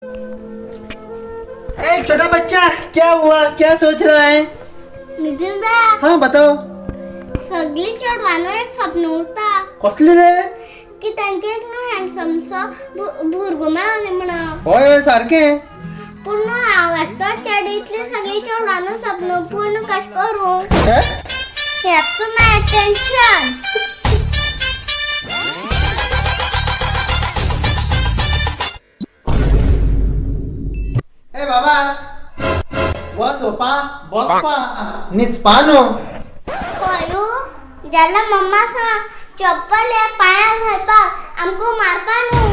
ए छोटा बच्चा, क्या हुआ? क्या सोच रहा है? नितीन भैया। हाँ, बताओ। सगळी चेडवांनो एक स्वप्न उरता। कसली रे? की तांकां एक न्हू हँडसमसो भुरगो मेळोनी म्हणून। हय हय, सारकें। पूण न्हू हांव एकटो चेडो, इतली सगळी चेडवांनो स्वप्न पूर्ण कशें करूं? हे? हेंच माय टेन्शन। ए बाबा, बस बसपा, न्हिदपा न्हू। खंयू जाल्यार मम्मा सांग, चप्पल हे पांयार घालपाक, आमकां मारपा न्हू।